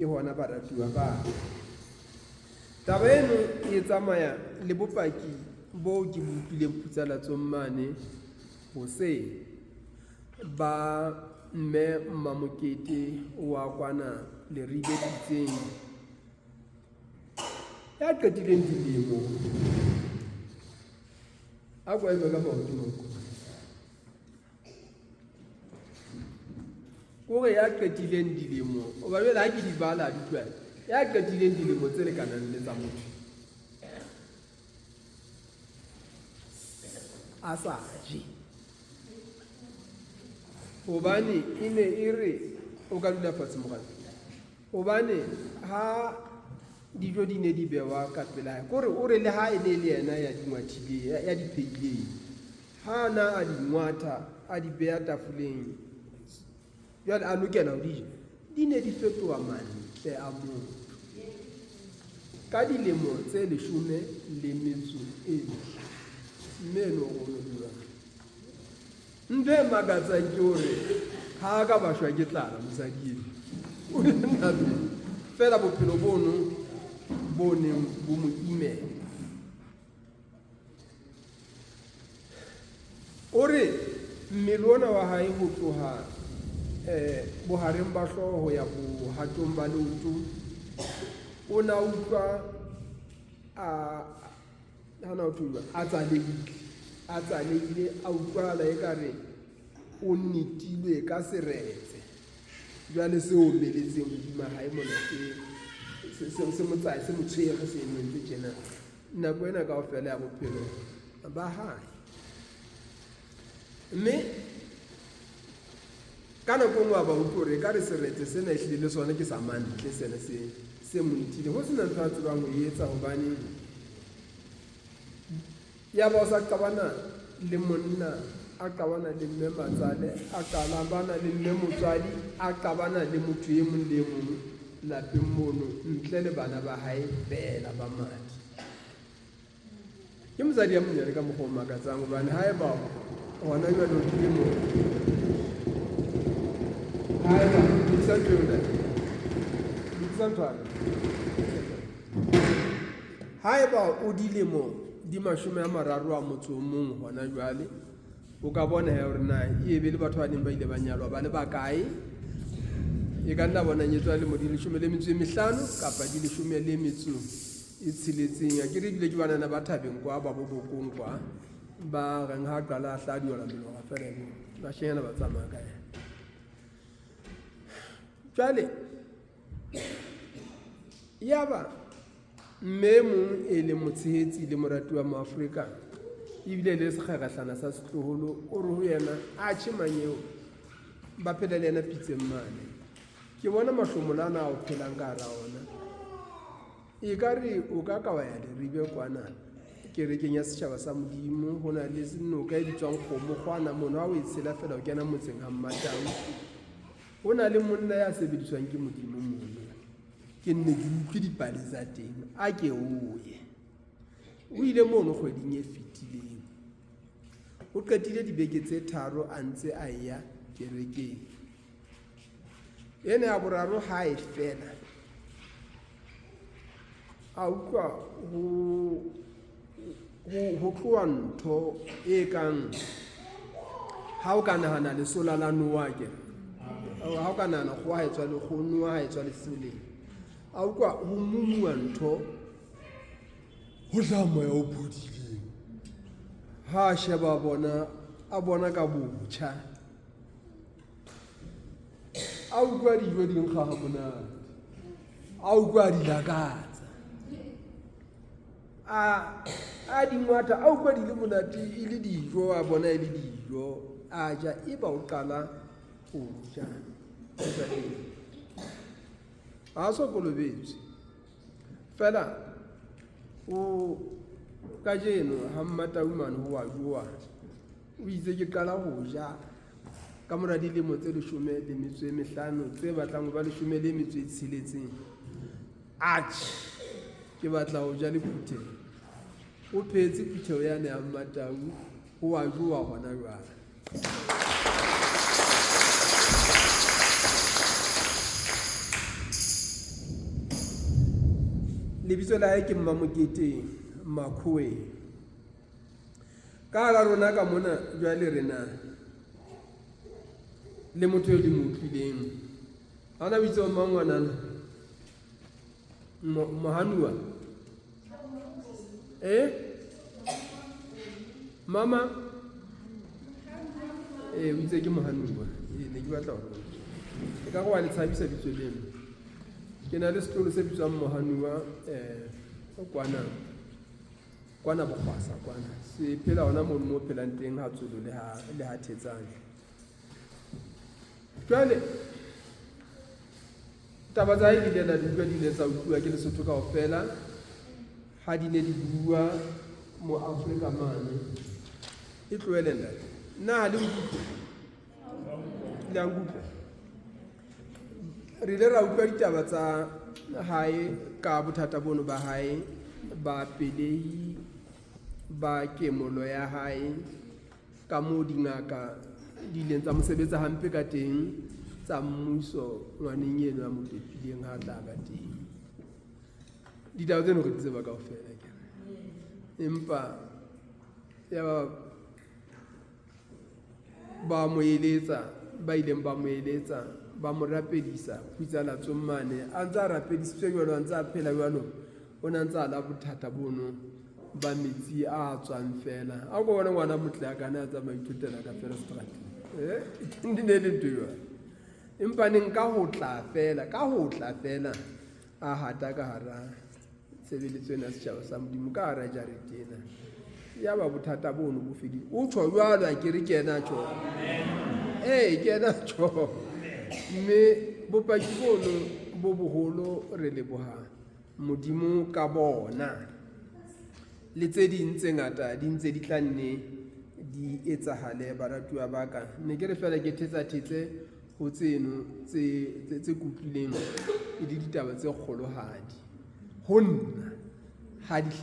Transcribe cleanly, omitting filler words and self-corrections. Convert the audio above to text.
Ke hona baratuwa ba ka. Taba eno e tsamaya le bopaki boo ke bo utlwileng phutsalatsong mane hoseng ba mme Mmamokete wa kwana Leribe Pitseng ya qetileng dilemo a ko eme ka maoto mako Kore ya qetileng dilemo, hoba jwale ha ke di bala ha di utlwane, ya qetileng dilemo tse lekanang le tsa motho a sa je. Hobane e ne e re o ka dula fatshe moradi. Hobane ha dijo di ne di bewa ka pela hae, kore o re le ha e ne e le yena ya di ngwathileng, ya di phehileng, Ha a na a di ngwatha, a di beha tafoleng, jwale a lokela ho di ja, di ne di fetoha mantle a motho. Ka dilemo tse leshome le metso e mehlano, mme eno o no jwang. Ntho e makatsang ke hore ha a ka ba shwa ke tlala mosadi eno. O ne nna pele. Feela bophelo bono bo neng bo mo imela. O re mmele ona wa hae ho tloha eh, bohareng ba hlooho ho ya bohatong ba leoto o na utlwa a hana ho thwe a tsalehile a tsalehile a utlwahala ekare o netilwe ka seretse jwale se omeletseng hodima hae mona se mo tsaye se mo tshwere se entse tjena nako ena kaofela ya bophelo ba hae. Mme ka nako nngwe a ba utlwe hore ekare seretse sena ehlile le sona ke sa mantle sena se se montile ho sena ntho a tsebang ho e etsa hobane ya ba o sa qabana le monna a qabana le mme matsale a qabana le mme motswadi a qabana le motho e mong le e mong lapeng mono ntle le bana ba hae feela ba madi. Ke mosadi ya monyane ka mokgwa o makatsang hobane haeba hona jwale o tlile moo haeba lokisa ntho eo ntate lokisa ntho ane haeba o dilemo di 30 a motso o mong hona jwale O ka bona he hore na e be le batho ba neng ba ile ba nyalwa ba le bakae. E ka nna bona nyetswe a lemo di 15 kapa di 16. Akere ebile ke banana ba thabeng kwa ba bobokong kwa ba reng ha qala a hla diola melora fela ebe bashenyana ba tsamaya ka yena. Jwale yaba Mme e mong e leng motshehetsi le morati wa Moafrika ebile e le sekgerehlana sa setloholo o re ho yena, Atjhe manyeo, ba phela le yena pitseng mane. Ke bona mahlomola ana a o phelang ka hara ona. Ekare o ka ka wa ya Leribe kwana kerekeng ya setjhaba sa Modimo, ho na le noka e bitswang Kgomo kgwana mono, ha o e tshela feela o kena motseng ha Mmatau. Ho na le monna ya sebediswang ke Modimo mono. Ke nne ke utlwe dipale tsa teng, a ke o ye. O ile mono kgweding e fetileng. O qetile dibeke tse tharo a ntse a eya kerekeng. Ena ya boraro ha e fela, a utlwa ho ho tloha ntho e kang ha o ka nahana lesola la Noa ke ha o ka nahana kgoho ha e tswa le Noa ha e tswa lesoleng a utlwa ho mumuwa ntho ho tla moya o phodileng ha a sheba bona a bona ka botjha a utlwa dijo di nkga ha monate a utlwa di lakatsa a a di ngwatha a utlwa di le monate e le dijo a bona e le dijo a ja e ba o qala go ja ga so kolobetswe fela o kajeno ha mmataumane ho wa jowa o itse ke qala go ja ka mora dilemo tse 15 tse batlang ho ba 16. Atjhe, ke batla ho ja le phutheho. O phehetse phutheho yane ya Mmatau, ho a jowa hona jwale. Lebitso la hae ke Mmamokete Makhoeng. Ka hara rona ka mona jwale re na le motho eo le mo utlwileng. Ha ona bitso mang ngwanana? Mohanuwa. Eh? Mama? Eh, o itse ke Mohanuwa. Eh, ne ke batla hore. E ka go wa le tshabisa bitso leno. Ke na le setlolo se bitswang Mohanuwa eh kwana kwana Bokgwasa kwana. Se phela hona mono mo phelang teng ha Tsolo le ha le ha Thetsane. Jwale taba tsa hae di ile la di utlwa di ile tsa utluwa ke Lesotho kaofela ha di ne di bua mo Afrika mane. E tlohele ntate. Na ha le nkutlwe? Le a nkutlwa? Re ile ra utlwa ditaba tsa hae ka bothata bono ba hae ba pelehi ba kemolo ya hae ka moo dingaka di ileng tsa mo sebetsa hampe ka teng tsa mmuso ngwaneng eno ya mo pepileng ha tla ba teng. Ditaba tseno re di tseba kaofela ke. Empa ya ba ba mo eletsa ba ileng ba mo eletsa ba mo rapedisa khutsana tsommane a ntse a rapedisitswe jwalo a ntse a phela jwalo o ne a ntse a la bothata bono ba metsi a tswang fela a ko bona ngwana motle a kana a tsamaya ithotela ka fela seterateng eh di ne le ntho jwalo empa neng ka ho tla fela ka ho tla fela a hata ka hara tshebeletso ena setjhaba sa modimo ka hara jarete ena ya ba bothata bono bo fedile o tjho jwalo a kere ke ena tjho ee ke ena tjho mme bopaki bono bo boholo re leboha modimo ka bona le tse ding tse ngata di ntse di tla nne di etsahale baratuwa ba ka ne ke re fela ke thetsa thetse ho tseno tse tse kutlwileng e le ditaba tse kgolohadi ho nna ha di.